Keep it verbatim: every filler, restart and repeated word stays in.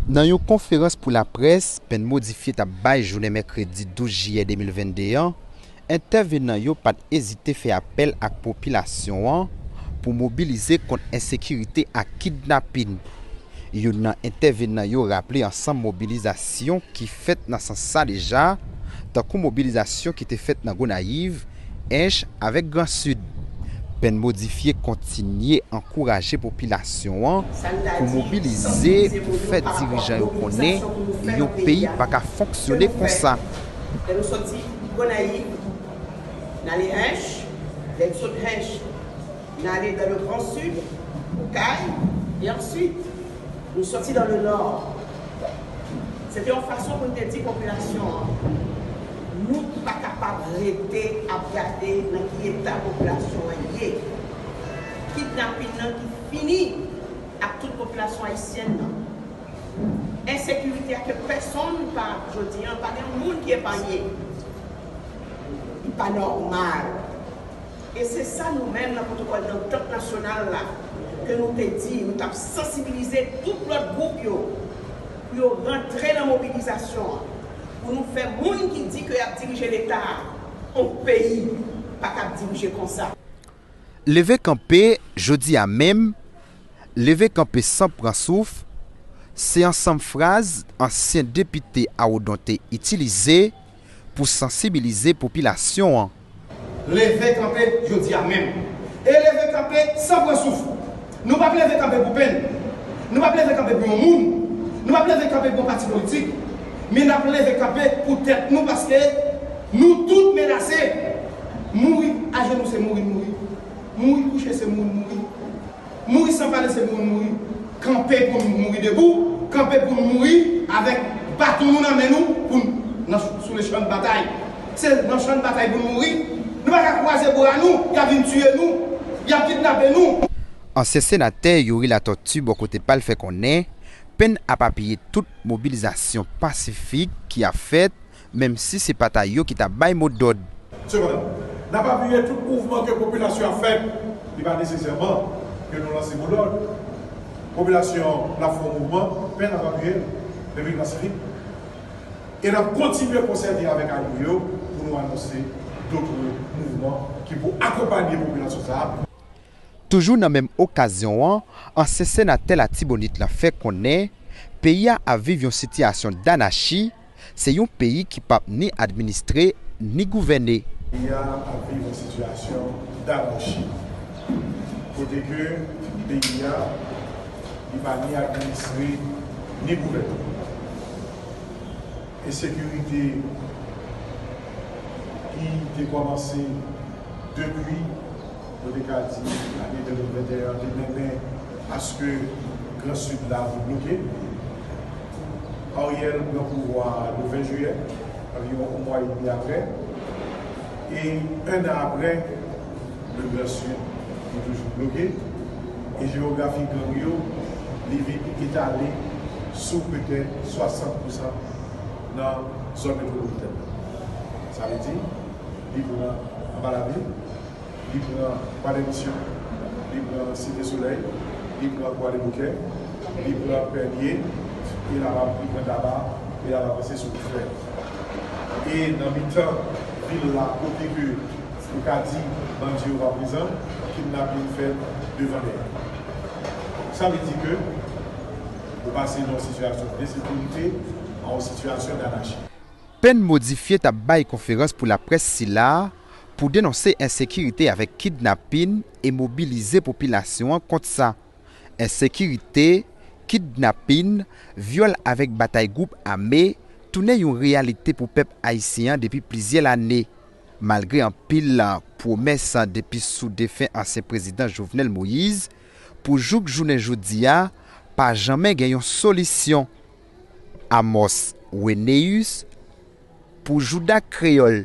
Nan yon konferans pou laprès, Penn Modifye t ap bay jounen mèkredi douz jiyè de mil vennde an, entèvenan yo pa t ezite fè apèl ak popilasyon an pou mobilize kont ensekirite ak kidnapin. Youn nan entèvenan yo raple ansanm mobilizasyon ki fèt nan sans sa deja, tankou mobilizasyon ki te fèt nan Gonayiv, Ench avèk Gran Sid. Penn Modifye kontinye ankouraje popilasyon an pou mobilize pou fè dirijan yo konnen yon peyi pa ka fonksyone konsa. Lè nou soti Gonayiv, n ale Ench, lè n sot Ench, n ale dans le Grand Sud, Okay, e answit, nou soti dans le Nord. Se te yon fason pou n te di popilasyon an, nou pa kapab rete ap gade nan ki eta popilasyon an ye. Kidnapin nan ki fini ak tout popilasyon ayisyèn nan. Ensekirite a ke pèsonn pa, jodi an, pa gen moun ki epanye. Li pa nòmal. E se sa nou menm nan pwotokòl dantant nasyonal la, ke nou te di, nou t ap sansibilize tout lòt gwoup yo, pou yo rantre nan mobilizasyon an, pou nou fè moun ki di ke y ap dirije Leta a, yon peyi pa kab dirije konsa. Leve kanpe, jodi a menm, leve kanpe san pran souf, se ansanm fraz ansyen depite Awodon te itilize pou sansibilize popilasyon an. Leve kanpe jodi a menm. E leve kanpe san pran souf. Nou p ap leve kanpe pou Penn. Nou p ap leve kanpe pou yon moun. Nou p ap leve kanpe pou yon pati politik. Men n ap leve kanpe pou tèt nou paske nou tout menase. Mouri ajenou se mouri n mouri. Mouri kouche se mouri n mouri. Mouri san pale se pou nou mouri. Kanpe pou nou mouri debou, kanpe pou nou mouri avèk baton nou nan men nou pou n nan sou le chan batay. Se nan chan batay pou nou mouri. Nou pa ka kwaze bra nou, y ap vin tiye nou, y ap kidnape nou. Ansyen senatè Youri Latortue bò kote pa l fè konnen Penn ap apiye tout mobilizasyon pasifik ki ap fèt, menm si se pa ta yo ki t ap bay modòd. Sepandan, n ap apiye tout mouvman ke popilasyon ap fè. Li pa nesesèman ke nou lanse modòd. Popilasyon l ap fè yon mouvman, Penn ap apiye l depi l pasifik. E n ap kontinye konsète avèk alye yo pou nou anonse dòt mouvman ki pou akonpanye popilasyon sa a. Toujou nan menm okazyon an, ansyen senatè Latibonit lan fè konnen peyi a ap viv yon sitiyasyon danachi, se yon peyi ki p ap ni administre ni gouvène. Peyi a ap viv yon sitiyasyon danachi, kote ke peyi a li pa ni administre ni gouvène. Ensekirite ki te kòmanse depi, nou te ka di, ane de mil venteyen an te mennen aske Gran Sid la vin bloke. Ariel pran pouvwa a le ven jiyè, anviwon yon mwa edmi apre. E en an apre, le Gran Sid li toujou bloke. E jewografi gang yo, li vin etale sou petèt swasant pousan nan zòn metwopolitèn nan. Sa vle di, li pran Anba Lavil, li pran Kwadèmisyon, li pran Site Solèy, li pran Kwadèboukè, li pran Pènye, e l ap, li pran Taba, e l ap avanse sou Wout Fè. E nan mitan vil la, kote ke ou ka di bandi yo pa prezan, kidnapin fèt devan dèyè. Sa vle di ke ou pase nan yon sitiyasyon de sekirite a yon sitiyasyon danachi. Penn Modifye t ap bay konferans pou laprès sila pou denonse ensekirite avèk kidnapin e mobilize popilasyon an kont sa. Ensekirite, kidnapin, vyòl avèk batay gwoup ame tounen yon reyalite pou pèp ayisyen an depi plizyè lane. Malgre anpil pwomès depi sou defen ansyen prezidan Jovenel Moïse, pou jouk jounen jodi a, pa janmen gen yon solisyon. Amos Weneus pou Jouda Kreyòl.